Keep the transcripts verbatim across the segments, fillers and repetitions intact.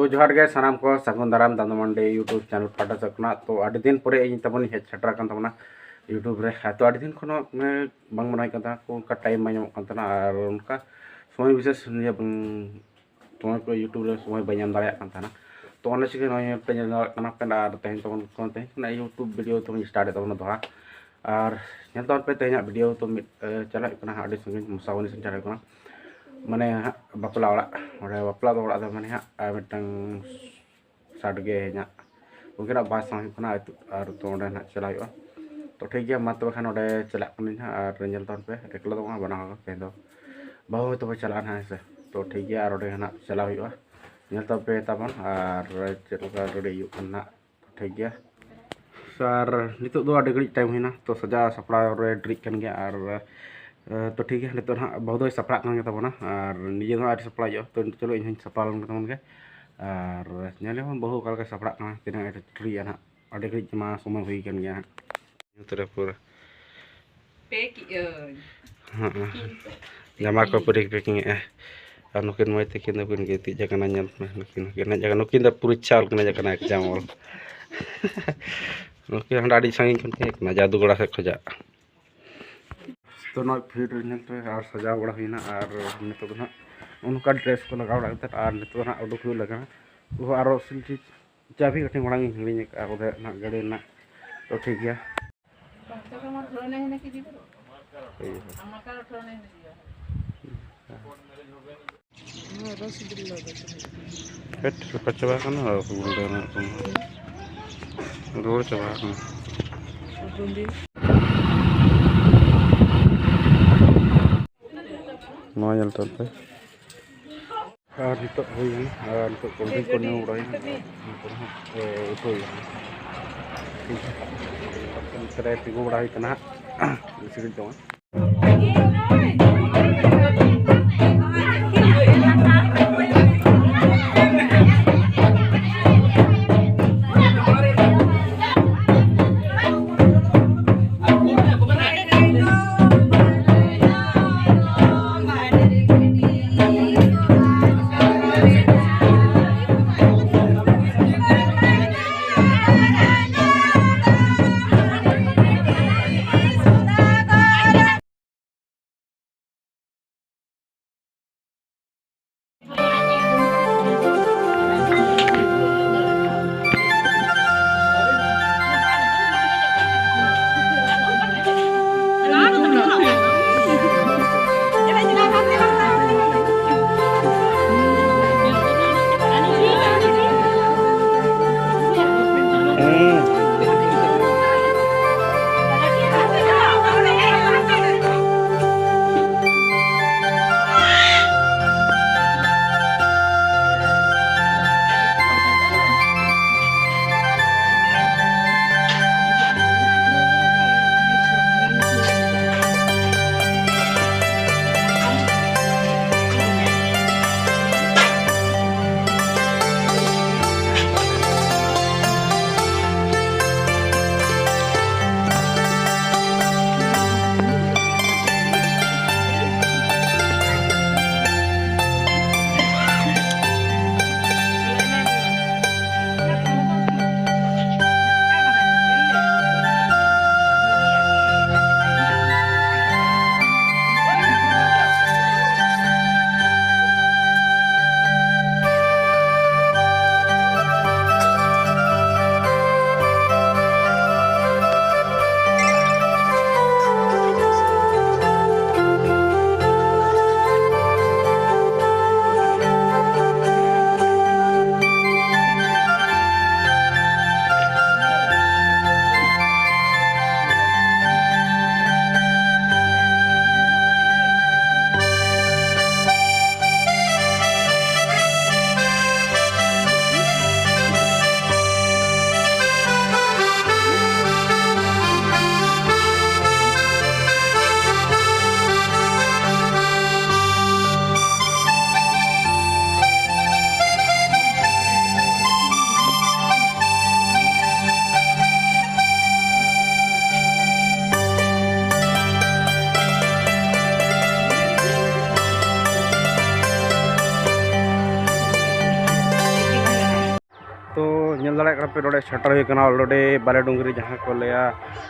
ᱛᱚ ᱡᱚᱦᱟᱨ ᱜᱮ ᱥᱟᱱᱟᱢ ᱠᱚ, ᱥᱟᱹᱜᱩᱱ ᱫᱟᱨᱟᱢ ᱫᱟᱱᱫᱩ ᱢᱟᱱᱰᱤ YouTube ᱪᱮᱱᱮᱞ ᱯᱟᱦᱴᱟ ᱥᱮᱫ ᱠᱷᱚᱱᱟᱜ᱾ ᱛᱚ ᱟᱹᱰᱤ ᱫᱤᱱ ᱯᱚᱨᱮ ᱤᱧ ᱛᱟᱵᱚᱱ ᱤᱧ ᱦᱮᱡ ᱥᱮᱴᱮᱨ ᱟᱠᱟᱱ ᱛᱟᱵᱚᱱᱟ YouTube ᱨᱮ᱾ ᱦᱮᱸ, ᱛᱚ ᱟᱹᱰᱤ ᱫᱤᱱ ᱠᱷᱚᱱ ᱦᱚᱸ ᱢᱟᱱᱮ ᱵᱟᱝ ᱵᱮᱱᱟᱣ ᱦᱩᱭ ᱠᱟᱱ ᱛᱟᱦᱮᱸᱱᱟ, ᱚᱱᱠᱟ ᱴᱟᱭᱤᱢ ᱵᱟᱝ ᱧᱟᱢᱚᱜ ᱠᱟᱱ ᱛᱟᱦᱮᱸᱱᱟ, ᱟᱨ ᱚᱱᱠᱟ ᱥᱚᱢᱚᱭ ᱵᱤᱥᱮᱥ ᱱᱤᱭᱟᱹ ᱵᱟᱝ, ᱥᱚᱢᱚᱭ ᱠᱚ YouTube ᱨᱮ ᱥᱚᱢᱚᱭ ᱵᱟᱹᱧ ᱧᱟᱢ ᱫᱟᱲᱮᱭᱟᱜ ᱠᱟᱱ ᱛᱟᱦᱮᱸᱱᱟ᱾ ᱛᱚ ᱚᱱᱟ ᱪᱤᱠᱟᱹ ᱱᱚᱜᱼᱚᱭ ᱯᱮ ᱧᱮᱞ ᱫᱟᱲᱮᱭᱟᱜ ᱠᱟᱱᱟ ᱯᱮ, ᱟᱨ ᱛᱮᱦᱮᱧ ᱛᱟᱵᱚᱱ ᱛᱮᱦᱮᱧ ᱠᱷᱚᱱᱟᱜ YouTube ᱵᱷᱤᱰᱤᱭᱳ ᱛᱟᱵᱚᱱ ᱥᱴᱟᱨᱴ ᱮᱫ ᱛᱟᱵᱚᱱᱟ ᱫᱚᱦᱲᱟ᱾ ᱟᱨ ᱧᱮᱞ ᱛᱟᱵᱚᱱ ᱯᱮ ᱛᱮᱦᱮᱧᱟᱜ ᱵᱷᱤᱰᱤᱭᱳ᱾ ᱛᱚ ᱢᱤᱫ ᱮ, ᱪᱟᱞᱟᱜ ᱦᱩᱭᱩᱜ ᱠᱟᱱᱟ ᱦᱟᱸᱜ ᱟᱹᱰᱤ ᱥᱟᱺᱜᱤᱧ ᱢᱚᱥᱟᱵᱚᱱᱤ ᱥᱮᱫ ᱪᱟᱞᱟᱜ ᱦᱩᱭᱩᱜ ᱠᱟᱱᱟ, ᱢᱟᱱᱮ ᱦᱟᱸᱜ ᱵᱟᱯᱞᱟ ᱚᱲᱟᱜ, ᱚᱸᱰᱮ ᱵᱟᱯᱞᱟ ᱫᱚ ᱚᱲᱟᱜ ᱫᱚ ᱢᱟᱱᱮ ᱦᱟᱸᱜ ᱟᱨ ᱢᱤᱫᱴᱟᱝ ᱥᱟᱰᱜᱮ ᱦᱮᱱᱟᱜ ᱩᱱᱠᱤᱱᱟᱜ ᱵᱟᱥ ᱦᱚᱸ ᱦᱩᱭᱩᱜ ᱠᱟᱱᱟ ᱟᱹᱛᱩ, ᱟᱨ ᱛᱚ ᱚᱸᱰᱮ ᱱᱟᱦᱟᱜ ᱪᱟᱞᱟᱜ ᱦᱩᱭᱩᱜᱼᱟ᱾ ᱛᱚ ᱴᱷᱤᱠ ᱜᱮᱭᱟ, ᱢᱟ ᱛᱚᱵᱮ ᱠᱷᱟᱱ ᱚᱸᱰᱮ ᱪᱟᱞᱟᱜ ᱠᱟᱹᱱᱟᱹᱧ ᱦᱟᱸᱜ, ᱟᱨ ᱧᱮᱞ ᱛᱟᱵᱚᱱ ᱯᱮ ᱮᱠᱞᱟ ᱫᱚ ᱵᱟᱝ, ᱵᱟᱱᱟ ᱦᱚᱲ ᱛᱮᱦᱮᱧ ᱫᱚ ᱵᱟᱹᱦᱩ ᱦᱚᱭᱛᱳ ᱵᱚ ᱪᱟᱞᱟᱜᱼᱟ ᱱᱟᱦᱟᱜ, ᱦᱮᱸ ᱥᱮ᱾ ᱛᱚ ᱴᱷᱤᱠ ᱜᱮᱭᱟ, ᱟᱨ ᱚᱸᱰᱮ ᱦᱟᱸᱜ ᱪᱟᱞᱟᱜ ᱦᱩᱭᱩᱜᱼᱟ, ᱧᱮᱞ ᱛᱟᱵᱚᱱ ᱯᱮ ᱛᱟᱵᱚᱱ ᱟᱨ ᱪᱮᱫ ᱞᱮᱠᱟ ᱨᱮᱰᱤ ᱦᱩᱭᱩᱜ ᱠᱟᱱᱟ ᱱᱟᱦᱟᱜ᱾ ᱴᱷᱤᱠ ᱜᱮᱭᱟ᱾ ᱟᱨ ᱱᱤᱛᱚᱜ ᱫᱚ ᱟᱹᱰᱤ ᱜᱷᱟᱹᱲᱤᱡ ᱴᱟᱭᱤᱢ ᱦᱩᱭᱱᱟ, ᱛᱚ ᱥᱟᱡᱟᱣ ᱥᱟᱯᱲᱟᱣ ᱨᱮ ᱰᱮᱨᱤᱜ ᱠᱟᱱ ᱜᱮᱭᱟ᱾ ᱟᱨ ᱮ, ᱛᱚ ᱴᱷᱤᱠ ᱜᱮᱭᱟ, ᱱᱤᱛᱚᱜ ᱱᱟᱦᱟᱜ ᱵᱟᱹᱦᱩ ᱫᱚᱭ ᱥᱟᱯᱲᱟᱜ ᱠᱟᱱ ᱜᱮ ᱛᱟᱵᱚᱱᱟ, ᱟᱨ ᱱᱤᱡᱮ ᱫᱚ ᱟᱹᱣᱨᱤ ᱥᱟᱯᱲᱟᱣ ᱦᱩᱭᱩᱜᱼᱟ᱾ ᱛᱚ ᱪᱚᱞᱚ ᱤᱧ ᱦᱚᱸᱧ ᱥᱟᱯᱲᱟᱣ ᱞᱮᱱ ᱜᱮ ᱛᱟᱵᱚᱱ ᱜᱮ, ᱟᱨ ᱧᱮᱞ ᱟᱵᱚᱱ ᱵᱟᱹᱦᱩ ᱚᱠᱟ ᱞᱮᱠᱟ ᱥᱟᱯᱲᱟᱜ ᱠᱟᱱᱟ, ᱛᱤᱱᱟᱹᱜ ᱮ ᱴᱷᱤᱠ ᱜᱮᱭᱟ ᱱᱟᱦᱟᱜ᱾ ᱟᱹᱰᱤ ᱜᱷᱟᱹᱲᱤᱡ ᱢᱟ ᱥᱚᱢᱚᱭ ᱦᱩᱭ ᱠᱟᱱ ᱜᱮᱭᱟ ᱦᱟᱸᱜ᱾ ᱧᱩᱛ ᱨᱮ ᱯᱩᱨᱟᱹ᱾ ᱯᱮ ᱠᱮᱜᱼᱟᱹᱧ᱾ ᱦᱮᱸ᱾ ᱡᱟᱢᱟ ᱠᱚ ᱯᱩᱨᱟᱹ ᱯᱮᱠᱤᱝ ᱮᱜᱼᱟ᱾ ᱟᱨ ᱱᱩᱠᱤᱱ ᱢᱟᱹᱭ ᱛᱟᱹᱠᱤᱱ ᱫᱚᱠᱤᱱ ᱜᱤᱛᱤᱡ ᱟᱠᱟᱱᱟ, ᱧᱮᱞ ᱯᱮ, ᱱᱩᱠᱤᱱ ᱦᱚᱸᱠᱤᱱ ᱮᱱᱮᱡ ᱟᱠᱟᱱᱟ᱾ ᱱᱩᱠᱤᱱ ᱫᱚ ᱯᱩᱨᱟᱹ ᱤᱪᱪᱷᱟ ᱚᱞ ᱠᱤᱱᱟ ᱡᱟᱠᱟᱱᱟ ᱮᱠᱡᱟᱢ ᱚᱞ᱾ ᱱᱩᱠᱤᱱ ᱦᱟᱸᱰᱮ ᱟᱹᱰᱤ ᱥᱟᱺᱜᱤᱧ ᱠᱷᱚᱱ ᱠᱤᱱ ᱦᱮᱡ ᱠᱟᱱᱟ, ᱡᱟᱫᱩᱜᱚᱲᱟ ᱥᱮᱫ ᱠᱷᱚᱱᱟᱜ᱾ ᱛᱚ ᱱᱚᱣᱟ ᱯᱷᱤᱞᱰ ᱨᱮ ᱧᱮᱞ ᱯᱮ, ᱟᱨ ᱥᱟᱡᱟᱣ ᱵᱟᱲᱟ ᱦᱩᱭᱱᱟ, ᱟᱨ ᱱᱤᱛᱚᱜ ᱫᱚ ᱱᱟᱦᱟᱜ ᱱᱚᱜᱼᱚ ᱱᱚᱝᱠᱟ ᱰᱨᱮᱥ ᱠᱚ ᱞᱟᱜᱟᱣ ᱵᱟᱲᱟ ᱠᱟᱛᱮᱫ, ᱟᱨ ᱱᱤᱛᱚᱜ ᱫᱚ ᱱᱟᱦᱟᱜ ᱩᱰᱩᱠ ᱦᱩᱭᱩᱜ ᱞᱟᱹᱜᱤᱫ᱾ ᱚ, ᱟᱨᱚ ᱥᱤᱞᱠᱤ ᱪᱟᱵᱤ ᱠᱟᱹᱴᱤᱡ ᱢᱟᱲᱟᱝ ᱤᱧ ᱦᱤᱲᱤᱧ ᱟᱠᱟᱫᱼᱟ ᱵᱚᱞᱮ ᱱᱟᱦᱟᱜ ᱜᱟᱹᱰᱤ ᱨᱮᱱᱟᱜ᱾ ᱛᱚ ᱴᱷᱤᱠ ᱜᱮᱭᱟ᱾ ᱯᱷᱮᱴ ᱨᱟᱯᱟᱜ ᱪᱟᱵᱟ ᱟᱠᱟᱱᱟ, ᱟᱨ ᱜᱩᱸᱰᱟᱹ ᱨᱮᱱᱟᱜ ᱠᱚ ᱨᱩᱣᱟᱹᱲ ᱪᱟᱵᱟ ᱟᱠᱟᱱᱟ᱾ ᱱᱚᱣᱟ ᱧᱮᱞ ᱛᱟᱵᱚᱱ ᱯᱮ᱾ ᱟᱨ ᱱᱤᱛᱚᱜ ᱦᱩᱭ ᱮᱱᱟ, ᱟᱨ ᱱᱤᱛᱚᱜ ᱠᱳᱞᱰ ᱰᱨᱤᱝᱠ ᱠᱚ ᱧᱩ ᱵᱟᱲᱟ ᱦᱩᱭᱱᱟ, ᱟᱨ ᱱᱤᱛᱚᱜ ᱦᱟᱸᱜ, ᱮ, ᱩᱛᱩ ᱦᱩᱭᱩᱜᱼᱟ᱾ ᱴᱷᱤᱠ ᱜᱮᱭᱟ, ᱛᱤᱸᱜᱩ ᱵᱟᱲᱟ ᱦᱩᱭ ᱠᱟᱱᱟ ᱦᱟᱸᱜ, ᱵᱮᱥᱤ ᱜᱷᱟᱹᱲᱤᱡ ᱫᱚ ᱵᱟᱝ᱾ ᱱᱚᱰᱮ ᱥᱮᱴᱮᱨ ᱦᱩᱭ ᱠᱟᱱᱟ already ᱵᱟᱞᱮ ᱰᱩᱝᱨᱤ, ᱡᱟᱦᱟᱸ ᱠᱚ ᱞᱟᱹᱭᱟ,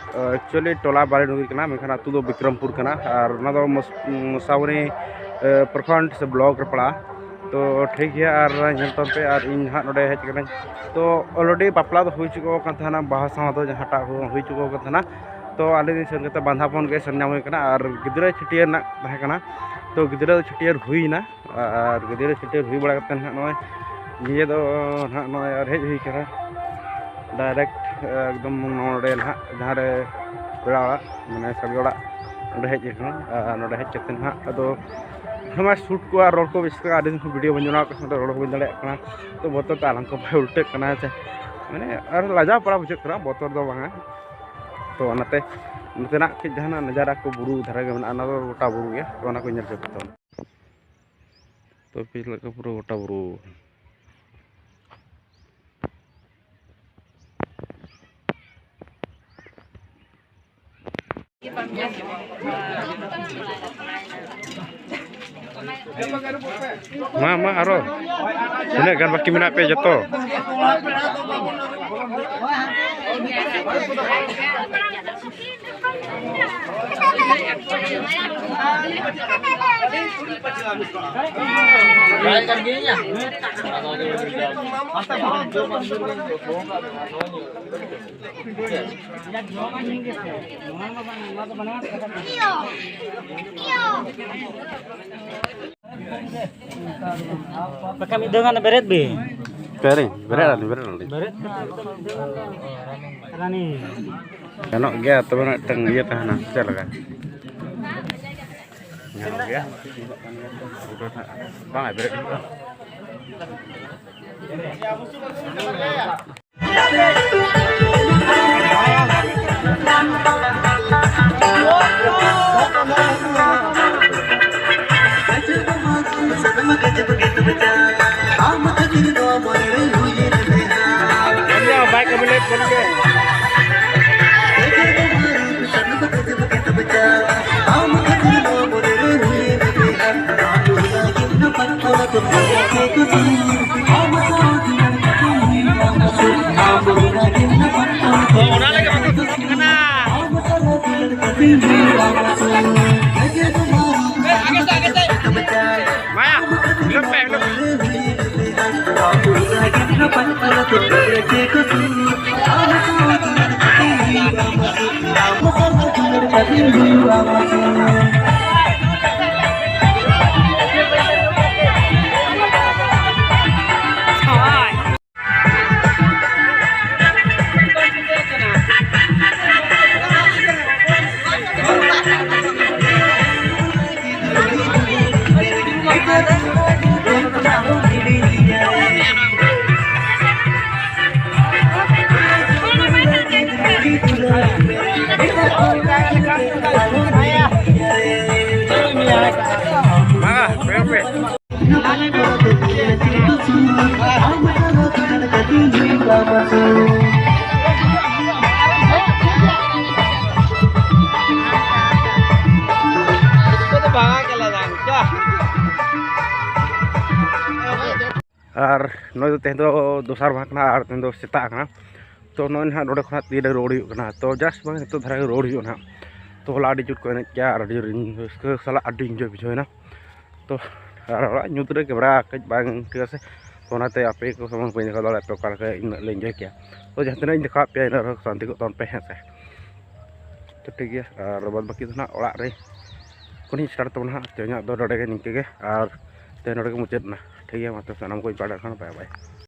ᱮᱠᱪᱩᱭᱮᱞᱤ ᱴᱚᱞᱟ ᱵᱟᱞᱮ ᱰᱩᱝᱨᱤ ᱠᱟᱱᱟ, ᱢᱮᱱᱠᱷᱟᱱ ᱟᱹᱛᱩ ᱫᱚ ᱵᱤᱠᱨᱚᱢᱯᱩᱨ ᱠᱟᱱᱟ᱾ ᱟᱨ ᱚᱱᱟ ᱫᱚ ᱢᱚᱥ-, ᱢᱚᱥᱟᱵᱚᱱᱤ, ᱮ, ᱯᱨᱚᱠᱷᱚᱸᱰ ᱥᱮ ᱵᱞᱚᱠ ᱨᱮ ᱯᱟᱲᱟᱜᱼᱟ᱾ ᱛᱚ ᱴᱷᱤᱠ ᱜᱮᱭᱟ, ᱟᱨ ᱧᱮᱞ ᱛᱟᱵᱚᱱ ᱯᱮ᱾ ᱟᱨ ᱤᱧ ᱦᱟᱸᱜ ᱱᱚᱰᱮ ᱦᱮᱡ ᱠᱟᱹᱱᱟᱹᱧ, ᱛᱚ already ᱵᱟᱯᱞᱟ ᱫᱚ ᱦᱩᱭ ᱪᱩᱠᱟᱹᱣ ᱟᱠᱟᱱ ᱛᱟᱦᱮᱱᱟ, ᱵᱟᱦᱟ ᱥᱟᱶ ᱫᱚ ᱡᱟᱦᱟᱸᱴᱟᱜ ᱦᱩ-, ᱦᱩᱭ ᱪᱩᱠᱟᱹᱣ ᱟᱠᱟᱱ ᱛᱟᱦᱮᱱᱟ᱾ ᱛᱚ ᱟᱹᱞᱤᱧ ᱥᱮᱱ ᱠᱟᱛᱮ ᱵᱟᱸᱫᱷᱟᱯᱚᱱ ᱜᱮ ᱥᱮᱱ ᱧᱟᱢ ᱦᱩᱭ ᱠᱟᱱᱟ, ᱟᱨ ᱜᱤᱫᱽᱨᱟᱹ ᱪᱷᱟᱹᱴᱭᱟᱹᱨ ᱨᱮᱱᱟᱜ ᱛᱟᱦᱮᱸ ᱠᱟᱱᱟ᱾ ᱛᱚ ᱜᱤᱫᱽᱨᱟᱹ ᱪᱷᱟᱹᱴᱭᱟᱹᱨ ᱦᱩᱭᱱᱟ, ᱟᱨ ᱜᱤᱫᱽᱨᱟᱹ ᱪᱷᱟᱹᱴᱭᱟᱹᱨ ᱦᱩᱭ ᱵᱟᱲᱟ ᱠᱟᱛᱮ ᱱᱟᱦᱟᱜ ᱱᱚᱜᱼᱚᱭ ᱱᱤᱭᱟᱹ ᱫᱚ ᱱᱟᱦᱟᱜ ᱱᱚᱜᱼᱚᱭ ᱟᱨ ᱦᱮᱡ ᱦᱩᱭ ᱠᱟᱱᱟ direct, ᱮᱠᱫᱚᱢ ᱱᱚᱰᱮ ᱱᱟᱦᱟᱜ ᱡᱟᱦᱟᱸ ᱨᱮ ᱯᱮᱲᱟ ᱚᱲᱟᱜ, ᱢᱟᱱᱮ ᱥᱟᱸᱜᱮ ᱚᱲᱟᱜ, ᱚᱸᱰᱮ ᱦᱮᱡ ᱟᱠᱟᱱᱟ᱾ ᱟᱨ ᱱᱚᱰᱮ ᱦᱮᱡ ᱠᱟᱛᱮ ᱱᱟᱦᱟᱜ ᱟᱫᱚ ᱱᱚᱣᱟ ᱥᱩᱴ ᱠᱚ ᱟᱨ ᱨᱚᱲ ᱠᱚ ᱵᱮᱥᱤ ᱠᱟᱱᱟ, ᱟᱹᱰᱤ ᱫᱤᱱ ᱠᱷᱚᱱ ᱵᱷᱤᱰᱤᱭᱳ ᱵᱟᱹᱧ ᱵᱮᱱᱟᱣ ᱠᱟᱱᱟ, ᱨᱚᱲ ᱦᱚᱸ ᱵᱟᱹᱧ ᱫᱟᱲᱮᱭᱟᱜ ᱠᱟᱱᱟ᱾ ᱛᱚ ᱵᱚᱛᱚᱨ ᱛᱮ ᱟᱲᱟᱝ ᱠᱚ ᱵᱟᱭ ᱩᱞᱴᱟᱹᱜ ᱠᱟᱱᱟ, ᱥᱮ ᱢᱟᱱᱮ ᱟᱨ ᱞᱟᱡᱟᱣ ᱯᱟᱲᱟ ᱵᱩᱡᱷᱟᱹᱜ ᱠᱟᱱᱟ, ᱵᱚᱛᱚᱨ ᱫᱚ ᱵᱟᱝᱟ᱾ ᱛᱚ ᱚᱱᱟᱛᱮ ᱱᱚᱛᱮᱱᱟᱜ ᱠᱟᱹᱡ ᱡᱟᱦᱟᱱᱟᱜ ᱱᱟᱡᱟᱨᱟ ᱠᱚ ᱵᱩᱨᱩ ᱫᱷᱟᱨᱮ ᱜᱮ ᱢᱮᱱᱟᱜᱼᱟ, ᱚᱱᱟ ᱫᱚ ᱜᱚᱴᱟ ᱵᱩᱨᱩ ᱜᱮ, ᱛᱚ ᱚᱱᱟ ᱠᱚ ᱧᱮᱞ ᱦᱚᱪᱚ ᱯᱮ ᱛᱟᱵᱚᱱᱟ᱾ ᱛᱚ ᱯᱤᱪ ᱞᱮᱠᱟ ᱯᱩᱨᱟᱹ ᱜᱚᱴᱟ ᱵᱩᱨᱩ᱾ ᱢᱟ, ᱢᱟ, ᱟᱨᱚ ᱛᱤᱱᱟᱹᱜ ᱜᱟᱱ ᱵᱟᱹᱠᱤ ᱢᱮᱱᱟᱜ ᱯᱮ ᱡᱚᱛᱚ? ᱵᱟᱠᱷᱟᱱ ᱢᱤᱫ ᱫᱷᱟᱣ ᱜᱟᱱ ᱵᱮᱨᱮᱫ ᱵᱤᱱ᱾ ᱵᱮᱨᱮᱫ, ᱵᱮᱨᱮᱫ ᱟᱹᱞᱤᱧ, ᱵᱮᱨᱮᱫ ᱟᱹᱞᱤᱧ᱾ ᱵᱮᱨᱮᱫ ᱠᱟᱛᱮ ᱢᱤᱫ ᱫᱷᱟᱣ ᱜᱟᱱ ᱨᱟᱱᱤ᱾ ᱜᱟᱱᱚᱜ ᱜᱮᱭᱟ, ᱛᱚᱵᱮ ᱢᱤᱫᱴᱟᱝ ᱤᱭᱟᱹ ᱛᱟᱦᱮᱱᱟ, ᱪᱮᱫ ᱞᱮᱠᱟ? ᱜᱟᱱᱚᱜ ᱜᱮᱭᱟ᱾ ᱵᱟᱝ, ᱵᱮᱨᱮᱫ ᱦᱩᱭᱩᱜᱼᱟ᱾ ᱚᱱᱟ ᱞᱟᱹᱜᱤᱫ ᱵᱟᱠᱚ ᱥᱩᱨᱩᱜ ᱠᱟᱱᱟ᱾ ᱢᱟᱭᱟ, ᱵᱤᱞᱚᱢ ᱯᱮ, ᱵᱤᱞᱚᱢ ᱯᱮ᱾ ᱟᱨ ᱱᱚᱜᱼᱚᱭ ᱫᱚ ᱛᱮᱦᱮᱧ ᱫᱚ ᱫᱚᱥᱟᱨ ᱢᱟᱦᱟ ᱠᱟᱱᱟ ᱟᱨ ᱛᱮᱦᱮᱧ ᱫᱚ ᱥᱮᱛᱟᱜ ᱠᱟᱱᱟ᱾ ᱛᱚ ᱱᱚᱜᱼᱚᱭ ᱱᱟᱦᱟᱜ ᱱᱚᱸᱰᱮ ᱠᱷᱚᱱᱟᱜ ᱛᱤᱨᱮ ᱨᱩᱣᱟᱹᱲ ᱦᱩᱭᱩᱜ ᱠᱟᱱᱟ᱾ ᱛᱚ just ᱵᱟᱝ ᱱᱤᱛᱚᱜ ᱫᱷᱟᱨᱟ ᱜᱮ ᱨᱩᱣᱟᱹᱲ ᱦᱩᱭᱩᱜᱼᱟ ᱱᱟᱦᱟᱜ᱾ ᱛᱚ ᱦᱚᱞᱟ ᱟᱹᱰᱤ ᱡᱳᱨ ᱠᱚ ᱮᱱᱮᱡ ᱠᱮᱜᱼᱟ ᱟᱨ ᱟᱹᱰᱤ ᱡᱳᱨ ᱤᱧ ᱨᱟᱹᱥᱠᱟᱹ ᱥᱟᱞᱟᱜ ᱟᱹᱰᱤ enjoy ᱵᱩᱡᱷᱟᱹᱣ ᱮᱱᱟ᱾ ᱛᱚ ᱟᱨ ᱚᱲᱟᱜ ᱧᱩᱛ ᱨᱮ camera ᱠᱟᱹᱡ ᱵᱟᱝ ᱴᱷᱤᱠ ᱟᱥᱮ, ᱛᱚ ᱚᱱᱟᱛᱮ ᱟᱯᱮ ᱠᱚ ᱥᱟᱢᱟᱝ ᱵᱟᱹᱧ ᱫᱮᱠᱷᱟᱣ ᱫᱟᱲᱮᱭᱟᱜ ᱯᱮ ᱚᱠᱟ ᱞᱮᱠᱟ ᱤᱱᱟᱹᱜ ᱞᱮ enjoy ᱠᱮᱜᱼᱟ᱾ ᱛᱚ ᱡᱟᱦᱟᱸ ᱛᱤᱱᱟᱹᱜ ᱤᱧ ᱫᱮᱠᱷᱟᱣᱟᱫ ᱯᱮᱭᱟ ᱤᱱᱟᱹ ᱨᱮᱦᱚᱸ ᱥᱟᱱᱛᱤ ᱠᱚᱜ ᱛᱟᱵᱚᱱ ᱯᱮ, ᱦᱮᱸ ᱥᱮ᱾ ᱛᱚ ᱴᱷᱤᱠ ᱜᱮᱭᱟ, ᱟᱨ ᱵᱟᱫ ᱵᱟᱹᱠᱤ ᱫᱚ ᱱᱟᱦᱟᱜ ᱚᱲᱟᱜ ᱨᱮ ᱠᱷᱚᱱᱤᱧ start ᱛᱟᱵᱚᱱᱟ ᱦᱟᱸᱜ᱾ ᱛᱮᱦᱮᱧᱟᱜ ᱫᱚ ᱱᱚᱰᱮ ᱜᱮ ᱱᱤᱝᱠᱟᱹ ᱜᱮ, ᱟᱨ ᱛᱮᱦᱮᱧ ᱱᱚᱰᱮ ᱜᱮ ᱢᱩᱪᱟᱹᱫ ᱮᱱᱟ᱾ ᱴᱷᱤᱠ ᱜᱮᱭᱟ, ᱢᱟ ᱛᱚᱵᱮ ᱥᱟᱱᱟᱢ ᱠᱚᱧ ᱯᱟᱲᱟᱜ ᱠᱟᱱᱟ, bye bye᱾